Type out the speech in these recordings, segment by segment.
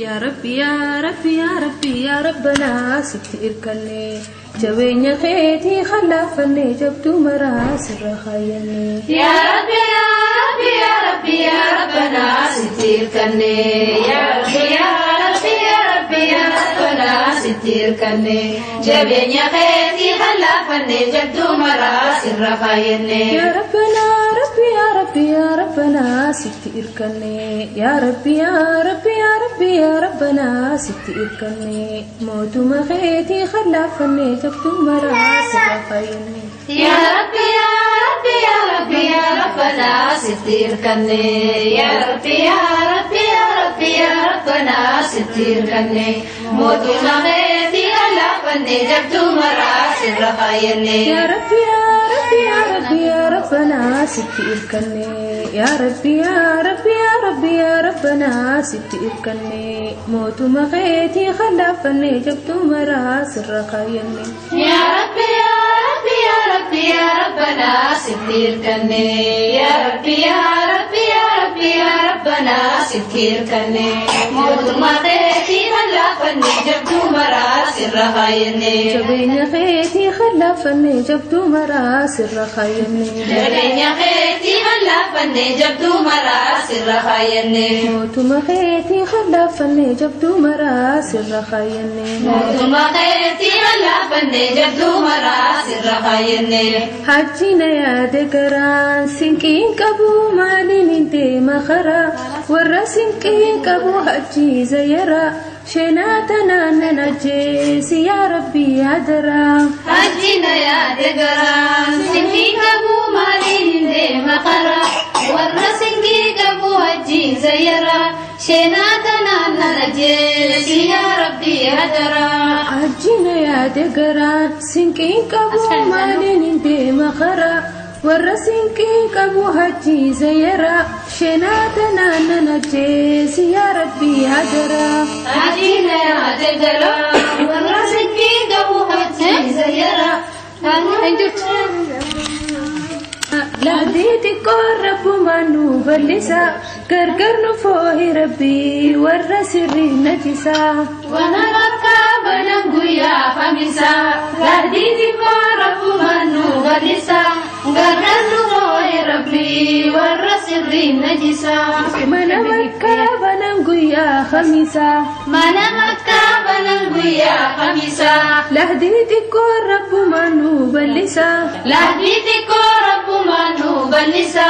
Yaa Rabbi yaa Rabbi yaa Rabbi yaa Rabbanaa sitti irkanne jabeenya keetii khallaafanne jabduu maraa sirra kaayanne. Yaa Rabbi yaa Rabbi yaa Rabbi yaa Rabbanaa sitti irkanne. Yaa Rabbi yaa Rabbi yaa Rabbi yaa Rabbanaa sitti irkanne jabeenya keetii khallaafanne jabduu maraa sirra kaayanne. Yaa Rabbanaa Rabbi yaa Rabbi yaa Rabbanaa sitti irkanne. Yaa Rabbi yaa Rabbi yaa Rabbi yaa Rabbanaa sitti irkanne mootummaa keetii khallaafanne jabduu maraa sirra kaayanne. Yaa Rabbi yaa Rabbi yaa Rabbi yaa Rabbanaa sitti irkanne. Yaa Rabbi yaa Rabbi yaa Rabbi yaa Rabbanaa sitti irkanne mootummaa keetii khallaafanne jabduu maraa sirra kaayanne. Yaa Rabbi yaa Rabbi yaa Rabbi yaa Rabbanaa sitti irkanne. Yaa Rabbi yaa Rabbi yaa Rabbi yaa Rabbanaa sitti irkanne mootummaa keetii khallaafanne jabduu maraa sirra kaayanne. Yaa Rabbi yaa Rabbi yaa Rabbi yaa Rabbanaa sitti irkanne. Yaa Rabbi yaa Rabbi yaa Rabbi yaa Rabbanaa sitti irkanne mootummaa keetii khallaafanne jabduu maraa sirra kaayanne. Jabeenya keetii khallaafanne jabduu maraa sirra kaayanne. Jabeenya keetii khallaafanne jabduu maraa sirra kaayanne. Mootummaa keetii khallaafanne jabduu maraa sirra kaayanne. Mootummaa keetii khallaafanne jabduu maraa sirra kaayanne. Hajjina yaade garaan sinqiin qabu maaliin hin deema karaa warra sinqiin qabu hajjii zayyara sheenaa tanaan nan ajjeesi yaa Rabbi yaadaraa. Hajjina yaade garaan sinqii qabu maaliin hin deema karaa warra sinqii qabu hajjii zayyara sheenaa tanaan nan ajjeesi yaa Rabbi yaadaraa. Hajjina yaade garaan sinqiin qabu maaliin hin deema karaa warra sinqii qabu hajjii zayyara sheenaa tanaan nan ajjeesi yaa Rabbi yaadaraa. Hajjina yaade garaan warra sinqii qabu hajjii zayyara. Lahdii xiqqoo rabbumaan nu bal'isa gargar nu foohi rabbii warra sirrii najisa. Wana bakka banan guyyaa kamisaa lahdii xiqqoo rabbumaan nu bal'isa gargar nu foohi rabbii warra sirrii najisa. Mana makkaa banan guyyaa kamisaa. Mana makkaa banan guyyaa kamisaa Lahdii xiqqoo rabbumaan nu bal'isa lahdii xiqqoo rabbumaan nu bal'isa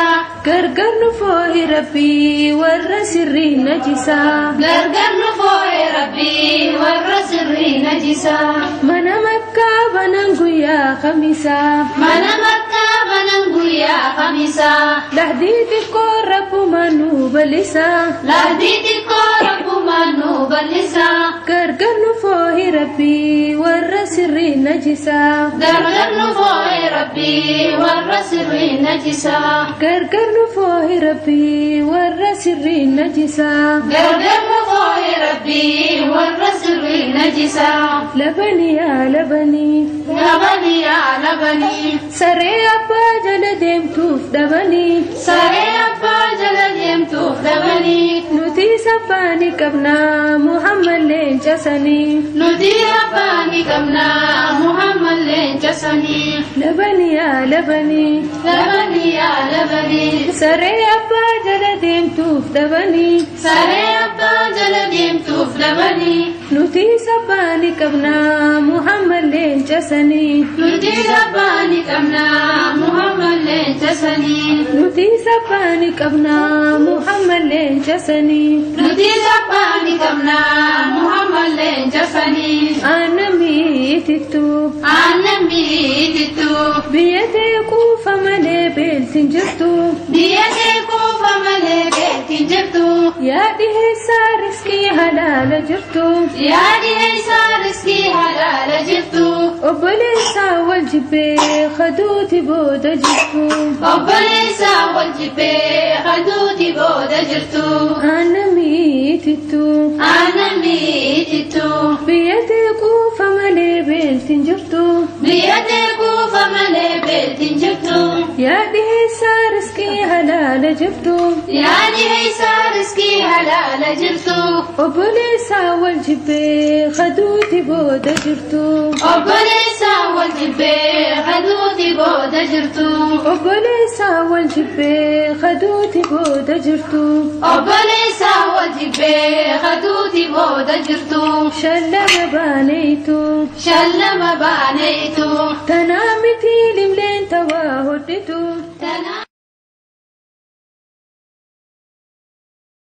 gargar nu foohi rabbii warra sirrii najisa. Gargar nu foohi rabbii warra sirrii najisa. Mana makkaa banan guyyaa kamisaa. Mana makkaa banan guyyaa kamisaa Lahdii xiqqoo rabbumaan nu bal'isa lahdii xiqqoo rabbumaan nu bal'isa gargar nu foohi rabbii warra sirrii najisa. Gargar nu foohi rabbii warra sirrii najisa. Gargar nu foohi rabbii warra sirrii najisa. Gargar nu foohi rabbii warra sirrii najisa. Labanii yaa labanii. Labanii yaa labanii. Saree abbaa jala deemtuuf dhabanii. Saree abbaa jala deemtuuf dhabanii. Nuti sabbaani qabnaa Muhammad leenca sanii. Nuti abbaani qabnaa Muhammad leenca sanii. Labanii yaa labanii. Labanii yaa labanii. Saree abbaa jala deemtuuf dhabanii. Saree abbaa jala deemtuuf dhabanii. Nuti sabbaani qabnaa Muhammad leenca sanii. Nuti sabbaani qabnaa Muhammad leenca sanii. Nuti sabbaani qabnaa Muhammad leenca sanii. Nuti sabbaani qabnaa Muhammad leenca sanii. Aannan miitittu. Aannan miitittu. Biyya tee quufa malee beelti hin jirtu. Biyya tee quufa malee beelti hin jirtu. Yaa dhiheessaa riskii halaala jirtu. Yaa dhiheessaa riskii halaala jirtu. Obboleessaa wal jibbee kaduuti booda jirtu. Obboleessaa wal jibbee kaduuti booda jirtu. Aannan miitittu. Aannan miitittu. Biyya tee quufa malee beelti hin jirtu. Biyya tee quufa malee beelti hin jirtu. Yaa dhiheessaa riskii halaala halaala jirtu. Yaani heessa riskii halaala jirtu. Obboleessaa wal jibbee kaduuti booda jirtu. Obboleessaa wal jibbee kaduuti booda jirtu. Obboleessaa wal jibbee kaduuti booda jirtu. Obboleessaa wal jibbee kaduuti booda jirtu. Shallama baaneetu. Shallama baaneetu. Tanaa